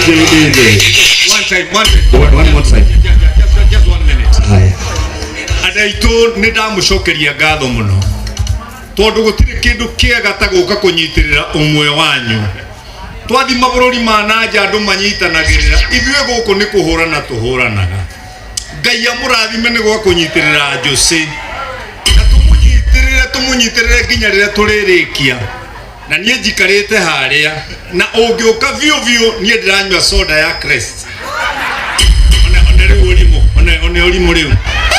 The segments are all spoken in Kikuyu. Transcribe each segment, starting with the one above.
DJ DJ. One time, one time. One more time. Just 1 minute. Haya. Andũ aitũ nĩ ndamũcokeria ngatho mũno tondũ gũtirĩ kĩndũ kĩega ta gũka kũnyitĩrĩra ũmwe wanyu. Twathi mabũrũri ma na nja andũ manyitanagĩrĩra, ithuĩ gũkũ nĩ kũhũrana tũhũranaga. Ngai amũrathime nĩ gwa kũnyitĩrĩra Jose na tũmũnyitĩrĩre, tũmũnyitĩrĩre nginya rĩrĩa tũrĩrĩkia. Na niĩ njikarĩte harĩa na ũngĩũka biũ biũ niĩ ndĩranyua soda ya Crest. One, one rĩu ũrimũ, one, one ũrimũ rĩu.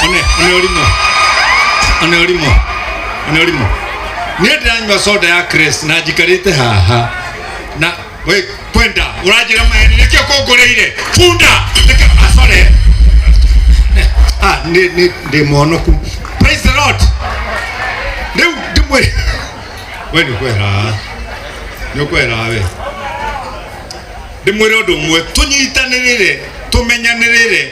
One, one ũrimũ. One ũrimũ. One ũrimũ. Niĩ ndĩranyua soda ya Crest na njikarĩte haha. Na we kwenda ũranjĩra maheni nĩkĩo kũngũrĩire. Bunda. Nĩkĩo, ah, sorry. Ah, nĩ, nĩ, ndĩ mũhonoku. Praise the Lord. Rĩu ndĩmwĩre. We nĩ ũkwera. Nĩ ũkwera we. Ndĩmwĩre ũndũ ũmwe, tũnyitanĩrĩre, tũmenyanĩrĩre.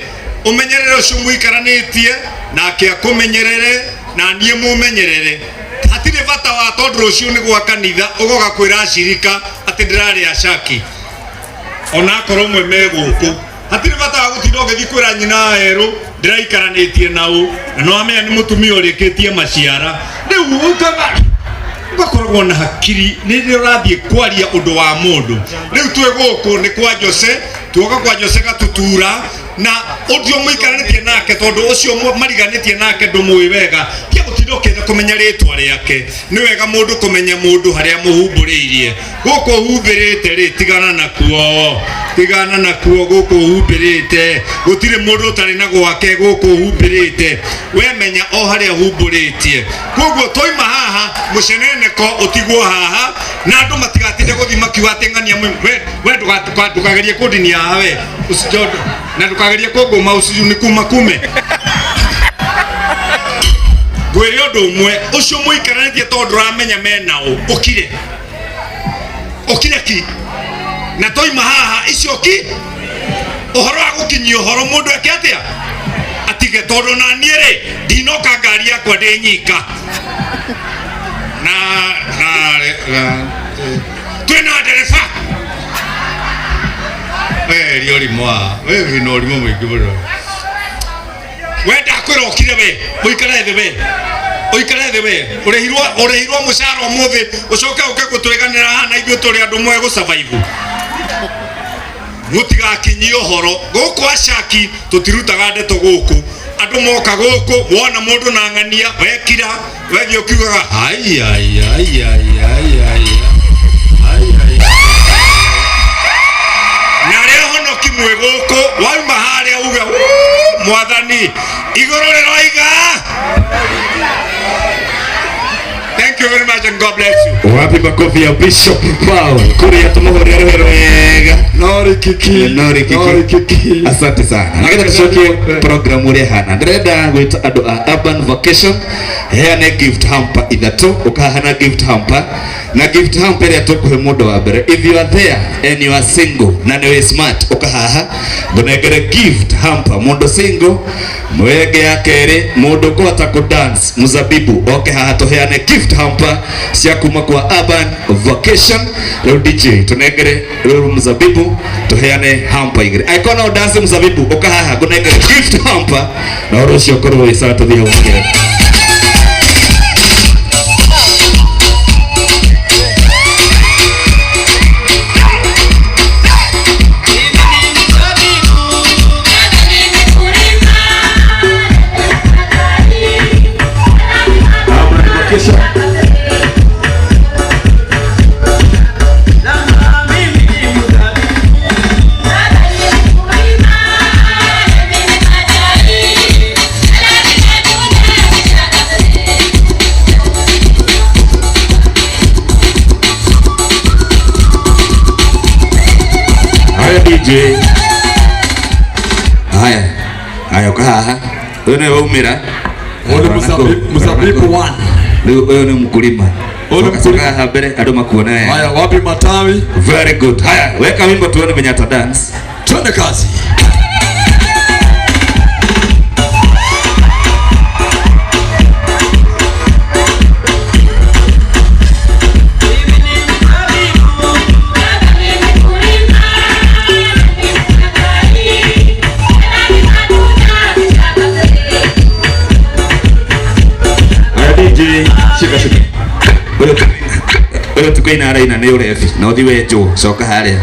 Ũmenyerere ũcio mũikaranĩtie nake akũmenyerere na niĩ mũmenyerere. Hatirĩ bata wa tondũ rũciũ nĩ gwa kanitha ũgoka kwĩra acirika atĩ ndĩrarĩa caki onakorwo mwe me gũkũ. Hatirĩ bata wa gũtinda ũgĩthiĩ kwĩra nyina erũ ndĩraikaranĩtie na ũ, na no amenya nĩ mũtumia ũrĩkĩtie maciara. Rĩu ũgakoragwo na hakiri rĩrĩa ũrathiĩ kwaria ũndũ wa mũndũ. Rĩu twĩ gũkũ nĩ kwa Jose, tuoka kwa Jose gatutura na ũndũ mũikaranĩtie nake tondũ ũcio mariganĩtie nake ndũmũĩ wega, tiga gũtinda ũkĩenda kũmenya rĩtwa rĩake. Nĩ wega mũndũ kũmenya mũndũ harĩa mũhumbũrĩirie. Gũkũ ũhumbĩrĩte rĩ, tigana nakuo, tigana nakuo. Gũkũ ũhumbĩrĩte gũtirĩ mũndũ ũtarĩ na gwake. Gũkũ ũhumbĩrĩte we menya o harĩa ũhumbũrĩtie. Koguo twaima haha mũceneneko ũtigwo haha na andũ matigatinde gũthiĩ makiuga atĩ ng'ania we ndũkagerie kũndinia haha we. Ũcio na ndũkagerie kũngũma ũcio nĩ kuma kume. Ngwĩre ũndũ ũmwe, ũcio mũikaranĩtie tondũ ndũramenya menao, ũkire. Ũkire ki. Na twaima haha icio ki. Ũhoro wa gũkinyia ũhoro mũndũ eke atĩa? Atige, tondũ na niĩ rĩ, ndinoka ngari yakwa ndĩ nyika. Na, na, na, twĩna ndereba. We ri ũrimũ wa, we wĩna ũrimũ mũingĩ mũno. We ndakwĩra ũkire we, ũikare thĩ we. Ũikare thĩ we. Ũrĩhirwo, ũrĩhirwo mũcara ũmũthĩ, ũcoke ũke gũtwĩganĩra haha na ithuĩ tũrĩ andũ moĩ gũ-survive. Mũtigakinyie ũhoro. Gũkũ acaki tũtirutaga ndeto gũkũ. Andũ moka gũkũ, wona mũndũ na ng'ania, wekira, wethiĩ ũkiugaga, ai, ai, ai, ai, ai, ai, ai, ai. Na arĩa honoki mwĩ gũkũ, wauma harĩa uge, Wuu, Mwathani, igũrũ rĩroiga. Thank you very much and God bless you. Wapi makofi ya Bishop Paul? Kuria tumuhurire ruhe rwega. Nori kiki. Nori kiki. Nori kiki. Asante sana. Nagetha tucokie program uria hana. Ndĩrenda gwĩta andũ a Urban Vacation heane gift hamper ithatũ, ũkahana gift hamper. Na gift hamper ĩrĩa tũkũhe mũndũ wa mbere. If you are there and you are single na nĩ wĩ smart, ũkahaha ngũnengere gift hamper. Mũndũ single, mwenge ya kerĩ, mũndũ ũkũhota kũ dance mzabibu, oke haha tũheane gift hamper cia kuma kwa Urban Vacation. Rĩu DJ tũnengere rĩu mzabibu tũheane hamper igĩrĩ. Angĩkorwo no dance mzabibu, ũkahaha ngũnengere gift hamper na ũndũ ũcio ũkorwo wĩ sawa, tũthiĩ hau mũkĩre. Haya DJ. Haya. Haya ukahaha. Huyu ni waumira. Huyu ni mzabibu one. Rĩu ũyũ nĩ mkulima. Huyu ni mkulima. Haha mbere andũ makuona wega. Haya, wapi matawi? Very good. Haya, weka wimbo tuone venye ata dance. Twende kazi. kuina araina nĩ ũrebi na ũthi wenjwo coka harĩa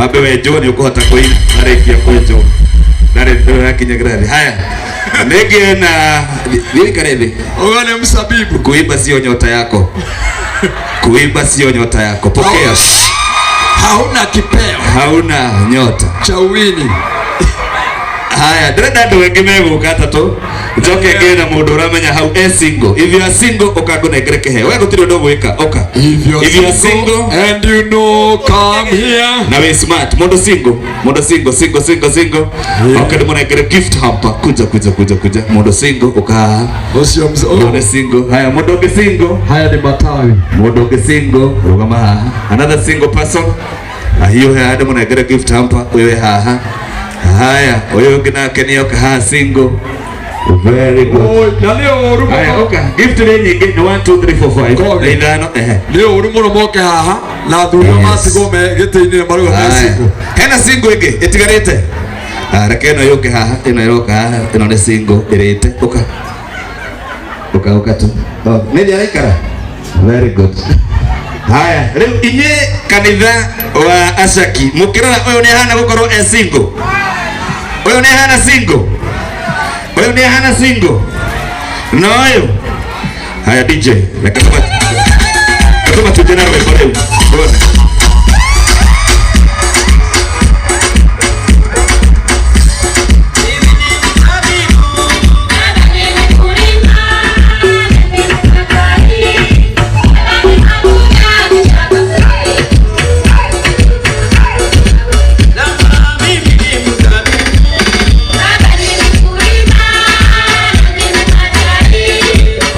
wambe wenjwo nĩ ũkũhota kũina arĩkia kwenjwo ndarĩ ndũrakinya thĩ. Haya, nĩngĩ na thiĩ ikare thĩ. Huyo ni mzabibu. Kuimba sio nyota yako, kuimba sio nyota yako. Pokea. Hauna kipeo hauna nyota cha uwini. Haya, ndĩrenda andũ angĩ megũka atatũ njoke ngĩe na mũndũ ũramenya hau e single. If you are single, ũka ngũnengere kĩheo. We gũtirĩ ũndũ ũgwĩka, ũka. If you are If you are single and you know, come here. Na we smart, mũndũ single, mũndũ single, single, single, single. Yeah. Okay, ndĩmũnengere gift hamper. Kuja, kuja, kuja, kuja. Mũndũ single, ũka haha. Ũcio mz- Mũndũ single. Haya, mũndũ ũngĩ single. Haya ni matawi. Mũndũ ũngĩ single, rũgama haha. Another single person. Ahiũhe haha ndĩmũnengere gift hamper. Ũyũ wĩ haha. Haya, ũyũ ũngĩ nake nĩoka haha single. Very good. Oi, na nĩ ũru Haya, mũno. ũka. Gift nĩ nyingĩ, nĩ 1 2 3 4 5. Koge. Nĩ ithano, ehe. Nĩ ũru mũno moke haha na athuri Yes. matigwo me gĩtĩ-inĩ marauga me Haya. single. Hena single ĩngĩ ĩtigarĩte. Ah, reke ĩno yũke haha, ĩno ĩroka haha, ĩno nĩ single ĩrĩte. Ũka. Ũka, ũka tu. Oh, nĩ thĩ araikara. Very good. Haya, rĩu inyuĩ kanitha wa Ashaki, mũkĩrora ũyũ nĩ ahana gũkorwo e single. Ũyũ nĩ ahana single. Ũyũ nĩ ahana single. Na ũyũ. Haya DJ, reke tũmatuje na rwĩmbo rĩu. Tuone.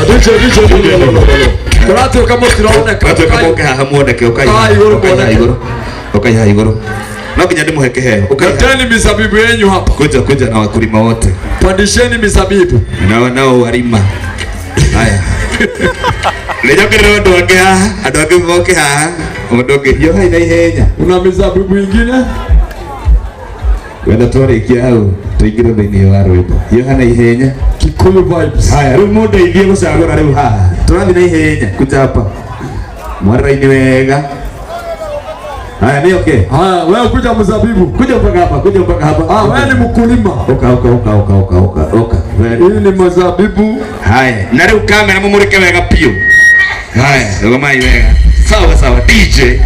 DJ, DJ, DJ, tũratuĩka mũtironeka. Watuĩka mũke haha muoneke, ũkai haha, Ũkai igũrũ ũkai haha muoneke. igũrũ, ũkai haha igũrũ. No nginya ndĩmũhe kĩheo. Ũkai haha. Leteni mizabibu yenyu hapa. Kuja, kuja na wakulima wote. Pandisheni mizabibu. Na wanao walima. Haya. Nĩnjokerera andũ angĩ haha, andũ angĩ moke haha. Mũndũ ũngĩ hiũhai na ihenya. Una mizabibu ingine? Wenda twarĩkia hau tũingĩre thĩinĩ wa rwĩmbo. Hiũha na ihenya. Kikuyu vibes. Haya, rĩu mũndeithie gũcagũra rĩu haha. Tũrathiĩ na ihenya kuja hapa. Mwaraini wega. Haya, ni okay. Haya, wewe kuja mzabibu. Kuja mpaka hapa, kuja mpaka hapa. Ah, wewe ni mkulima. Oka, oka, oka, oka, oka, oka, oka. Very. Hii ni mzabibu. Haya, na rĩu kamera mũmũrĩke wega biũ. Haya, rũgamai wega. Sawa sawa, DJ.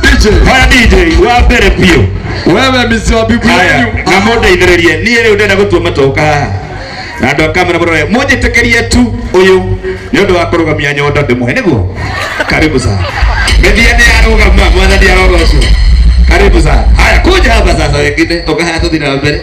DJ. Haya DJ, wa mbere biũ. Wewe mizabibu Haya, yenyu. na mũndeithĩrĩrie. Niĩ rĩu ndĩrenda gũtua matoka haha. Na andũ a kamera mũrore, mũnjĩtĩkĩrie tu ũyũ nĩ ũndũ wa kũrũgamia nyondo ndĩmũhe nĩguo. Karibu sana. Mĩthia nĩ yarũgama, mwathani arogocwo. Karibu sana. Haya, kuja hapa sasa wengine, ũka haha tũthiĩ na mbere.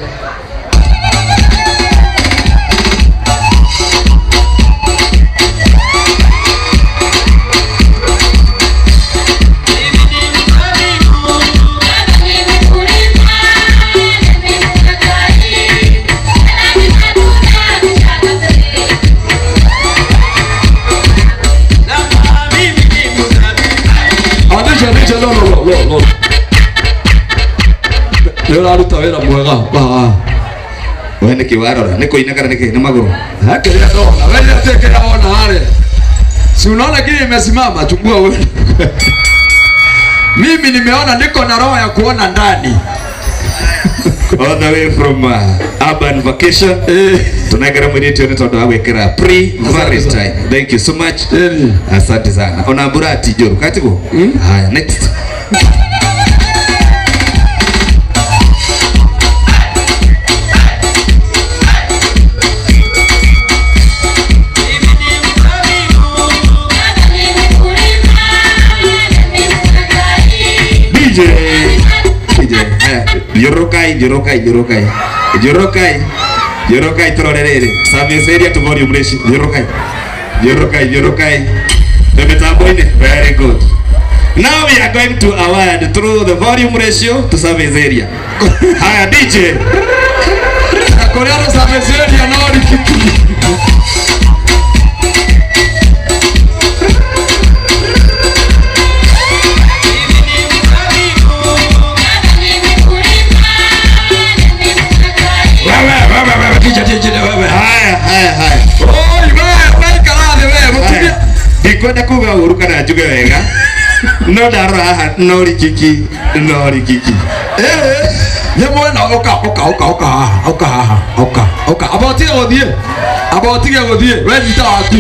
Ah, DJ, DJ, no, no, no, no, no. Nĩ ũraruta wĩra mwega. Ah, We nĩkĩ warora? Nĩ kũina kana nĩkĩ? Nĩ magũrũ? ah. Kĩrĩa ndona, wewe nitie kĩrĩa wona harĩa. Si unaona kile imesimama, chukua wewe. Mimi nimeona niko na roho ya kuona ndani. All the way from Urban Vacation. Tunengera mwĩrĩtu ũyũ nĩ tondũ wa gwĩkĩra pre Valentine. Thank you so much. Ĩni. Asante sana. Ona mbura ti njũru, katiguo? Haya, next. DJ. DJ. Haya, njorokai, njorokai, njorokai. Njorokai. Thiũrũrũkai tũrore rĩrĩ. Service area to volume ratio. Thiũrũrũkai. Thiũrũrũkai, thiũrũrũkai. Twĩ mĩtambo-inĩ. Very good. Now we are going to award through the volume ratio to service area. Haya DJ. Na kũrĩa rũ service area no rikiki. Wewe, wewe, wewe, DJ, DJ, wewe. Haya, haya, haya. Oi, wewe, wewe ikara thĩ wewe, mũtumia. Ndikwenda kuga ũru kana njuge wega. No ndarora haha no rikiki, no rikiki. Eh, nĩ mwena ũka, ũka, ũka, ũka haha, ũka haha, ũka, ũka. Amba ũtige gũthiĩ. Amba ũtige gũthiĩ. We nyita waku.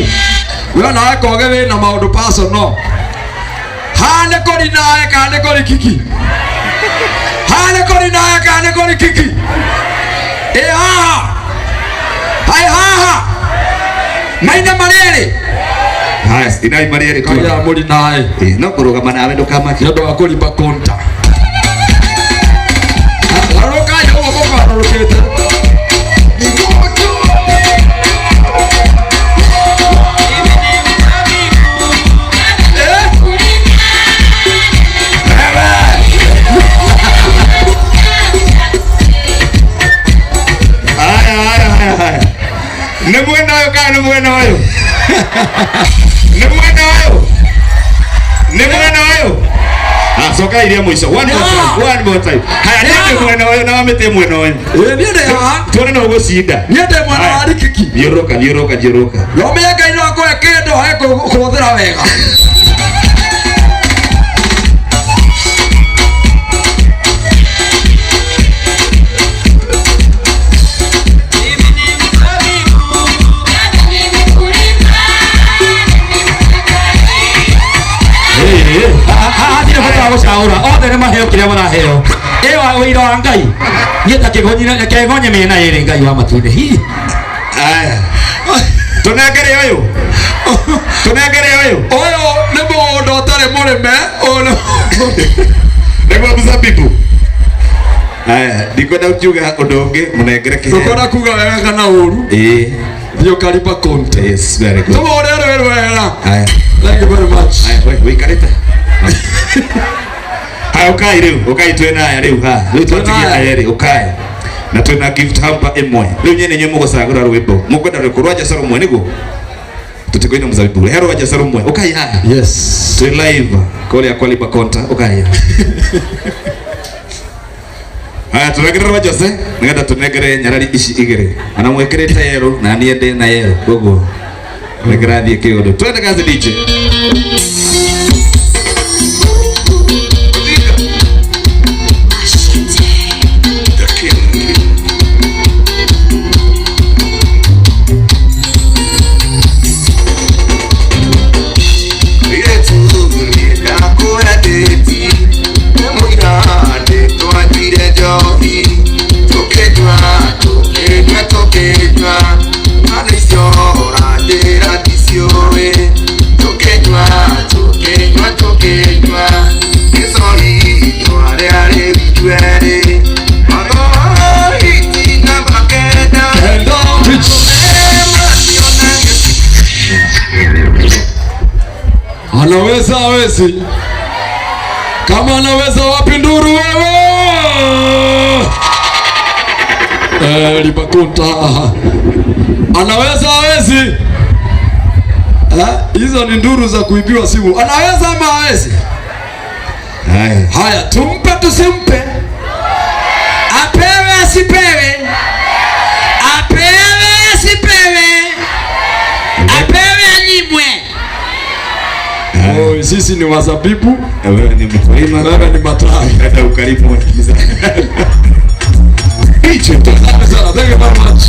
We nawe koge wĩna maũndũ personal. Haha nĩ kũri nawe kana nĩ kũri kiki? Haha nĩ kũri nawe kana nĩ kũri kiki? Ĩ haha. Hai haha. Maina marĩrĩ. Haya, inai marĩerĩ tu. Kaya mũri nawe. Eh, no kũrũgama nawe ndũkamake. Nĩ ũndũ wa kũrimba konta. Garũrũkai ũguo mũgarũrũkĩte. Eh? Haya, haya, haya, haya. Nĩ mwena ũyũ kana nĩ mwena ũyũ? Nĩ mwena ũyũ? Nĩ mwena ũyũ? Ah, coka iria mũico. One more time, one more time. Haya, niĩ ndĩ mwena ũyũ na wamĩtĩ mwena ũyũ. Ĩ, niĩ ndĩ haha. Tuone no ũgũcinda. Niĩ ndĩ mwena wa rikiki. Thiũrũrũka, thiũrũrũka, thiũrũrũka. Ũmenye Ngai no akũhe kĩndũ he kũhũthĩra wega. Hatirĩ bata wa gũcagũra, othe nĩ maheo kĩrĩa maraheo. Ĩ wa ũira wa Ngai. Niĩ ta kĩgonyi, reke ngonye mĩena ĩrĩ Ngai wa matu-inĩ. Hi. Haya. Tũnengere ũyũ. Tũnengere ũyũ. Ũyũ nĩ mũgũnda ũtarĩ mũrĩme, ũyũ nĩ Nĩguo mzabibu. Haya, ndikwenda kuuga ũndũ ũngĩ, mũnengere kĩheo. Ndũkwenda kuga wega kana ũru. Ĩĩ. Thiĩ ũkarimba konta. Yes, very good. Tũmũhũrĩre rwĩ rwega. Haya. Thank you very much. Haya, we wĩikarĩte. Haya, ũkai rĩu, ũkai twĩna aya rĩu haha. Rĩu twatigia aya erĩ, ũkai. Na twĩna gift hamper ĩmwe. Rĩu nyene inyuĩ mũgũcagũra rwĩmbo. Mũkwenda rwĩmbo rwa Jesũ rũmwe nĩguo? Tũtikũina mzabibu. He rwa Jesũ rũmwe. Ũkai haha. Yes. Twĩ live kũrĩa kwa Lipa Konta. Ũkai haha. Haya, tũnengere rwa Jose nĩgetha tũnengere nyarari ici igĩrĩ. Ana mwĩkĩrĩte yerũ na niĩ ndĩ na yerũ. Koguo nĩkĩrathiĩ kĩũndũ. Twende kazi DJ. Anaweza hawezi? Kama anaweza wapi nduru wewe? Libakunta. Anaweza hawezi? Hizo ni nduru za kuibiwa simu. Anaweza ama hawezi? Haya. Haya, tumpe tusimpe? Apewe asipewe? Apewe asipewe? Apewe anyimwe? Oi, sisi ni wazabibu. Wewe ni mkulima. Wewe ni matawi. Hata ukarimu wa kiza. Thank you very much.